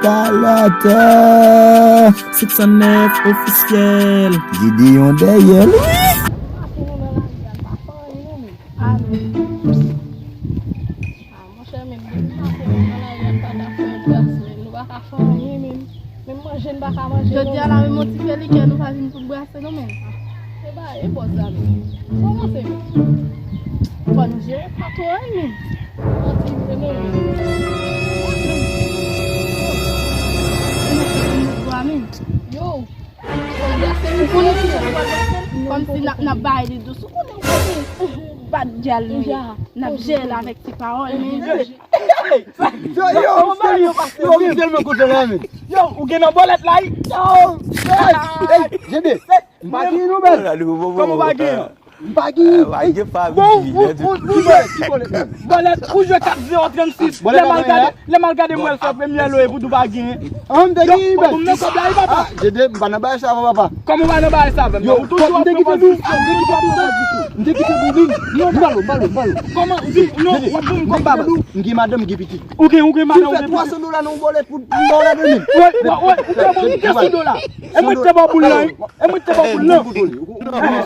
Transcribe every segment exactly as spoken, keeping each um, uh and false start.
Kalòt, six cent neuf ofisyèl. Gideon dèyè l, wi. Ah, monchè, menm depi maten, nou nan lari a, pa ta fè yon gras, menm nou pa ka fè anyen, menm. Menm manje, nou pa ka manje, non. Jodi a la, menm yon ti pelikè, nou pa vin pou brase, non, menm. Se ba, e bòz la, menm. Kòman se, menm? Fò n jere patwon an, menm. Manti vre, non, menm. Yo, Ou konnen ki jan, kòmsi n ap, n ap bay li dous. Ou konnen, ou konnen. Bat djal nou ye. N ap jere l avèk ti pawòl, men. Yo, yo, yo, yo, yo, yo, yo, yo, ou gen nan bòlèt la, wi. Yo, hey, hey, Jede, m pa gen nouvèl. Kòman w pa gen? M pa gen. Bon, bon, bon, bon, bòlèt, bòlèt, ou jwe kat zewo trannsis. Lè m al gade, lè m al gade m wè l fè premyè loye pou di w pa gen. An, m te gen, bèl. Bon, m nan kòb la, wi, papa. Ah, Jede, m pa nan bagay sa, papa. Kòman w pa nan bagay sa avè m? Yo, ou toujou ap pran pozisyon, ou toujou ap pran pozisyon. M te kite pou vin. M balo, m balo, m balo. Kòman? Di, non, ou pou m kòb, papa. M gen madanm, m gen pitit. Ou gen, ou gen madanm, ou gen pitit. Si m fè twa san dola nan yon bòlèt pou m ba w ladan menm. Wè, wè, wè, ou fè bon, m gen san dola. E mwen te ba w boul la, wi. E mwen te ba w boul la.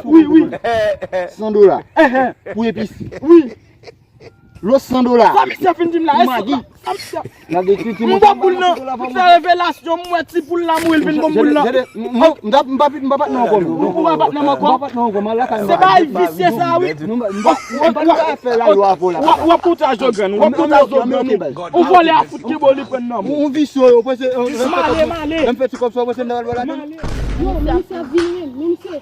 Wi, wi. San dola. Pou epis. Wi. Lòt san dola. Sa misye fin di m la, e sa, sa misye. M ba w boul nan, m fè revelasyon, m wè ti poul la mouri, l vin ban m boul nan. M pa, m pa, m pa patnè ankò. Ou pa patnè m ankò? M pa patnè ankò, m al lakay m. Se bagay visye sa, wi. M pa, m pa, m pa fè la lwa avè w la. W ap, w ap kontre a Jogàn, w ap kontre a Jogàn. Ou vòlè a fout ki bò li pran nan men w. Ou visye, ou panse, male, male. Lè m fè ti kòb sa, ou panse m ta pral vòlè a men w? Yo, men misye ap vini menm, men misye.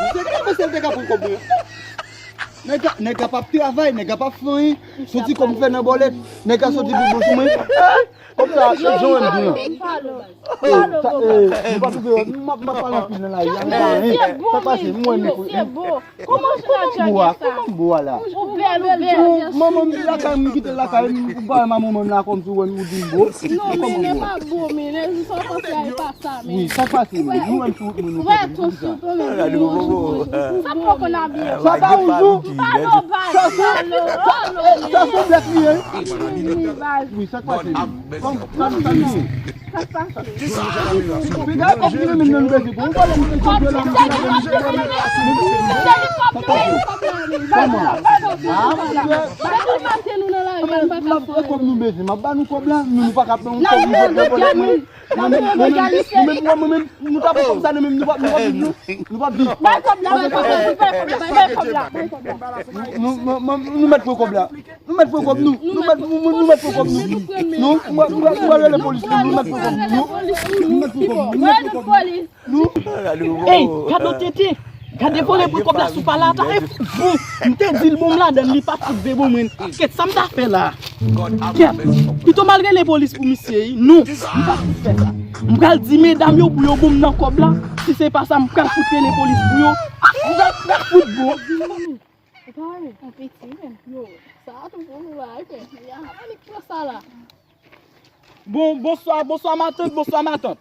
Misye, kòman misye te ka pran kòb mwen? Nèg la, nèg la p ap travay, nèg la p ap fè anyen. Soti kòb m fè nan bòlèt, nèg la soti pi bon sou mwen. Kòm sa, se jan w wè m di an. Sa, eh, nou pa twouve, m ap, m ap pale anpil nan lari a, m pa anyen. Sa pase, m wè nou. Kòman, kòman m bo a? Kòman m bo a la? Ou bèl, ou bèl. Manman m lakay, m kite l lakay, m pa wè manman m la kòmsi w wè m, ou di m bo. Non, men lè pa bo, men lè sa w panse a, e pa sa, men. Wi, sa pase, men. Nou wè m sou wout mwen, nou wè, tou sou wout mwen, men. Sa poko nan byen. Sa pa wout ou? Sa se, sa se blèk li ye. Wi, sa pase, men. Kòm, kòm sa li ye. Piga kòb ki renmen nan nou bezwen pou yon pwoblèm, se kòb yo la. Kòman? Ah, monchè. Kòb nou bezwen, m ap ba nou kòb la, nou, nou pa ka pran yon kòb, nou pa pran kòb la. Nou menm, nou menm, nou menm, nou menm, nou ta pran kòb sa, nou menm, nou pa, nou pa viv, non. Nou pa viv. Bay kòb la, bay kòb la, bay kòb la, bay kòb la, bay kòb la. Nou, nou, nou, nou, nou mèt pran kòb la. Nou mèt pran kòb nou. Nou mèt, nou, nou mèt pran kòb nou. Nou, nou, nou, nou, nou rele polis, nou, nou mèt pran kòb nou. Nou mèt pran kòb nou. Nou mèt pran kòb nou. Nou. Ey, gade yon tenten. Gade vòlè pran kòb la sou pale ata. E bon, m te di l bon m ladann, li pa t fout vle bon mwen. Kèt, sa m ta fè la? Kèt, pito m al rele polis pou misye, wi. Non, m pa fout fè sa. M pral di medam yo pou yo bon m nan kòb la. Si se pa sa, m pral fout rele polis pou yo. M pral, m pral fout bon. Ou pa wè? Yon piti menm. Yo, sa a tou pou nou la, wi, frè. Ya, annik pran sa la. Bon, bonswa, bonswa matant, bonswa matant.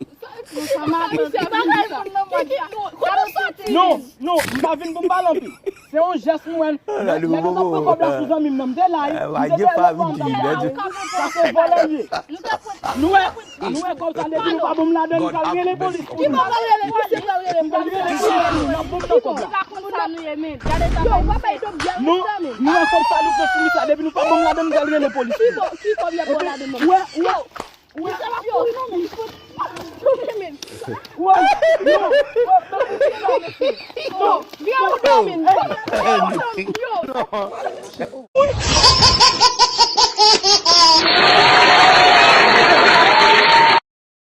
Bonswa matant. Misye pa ka reponn nan mòd sa. Kote w soti? Non, non, m pa vin pou m pale anpil. Se yon jès m wè. Nèg yo t ap pran kòb la sou zanmi m nan, m te la, wi. M te di, "Lè w pran, m t ap ba ou." Sa se vòlè l ye. Nou wè, nou wè kòb sa, depi nou pa bon m ladann, m pral rele polis pou nou. Ki bò w pral rele? Misye pral rele polis. M pral rele polis pou nou, n ap bon m nan kòb la. Ki bò? Sa nou ye, men. Gade sa. Yo, w pa bay dòk byè. Nou, nou wè kòb sa nou pran sou misye, depi nou pa bon m ladann, m pral rele polis. Ki bò, ki kòb nèg yo ladann nan? Wè, wè. Yo, misye p ap kouri non, men. Wè, yo, wè, non, non, non, non. Yo, vye ou dòmi. Yo, yo.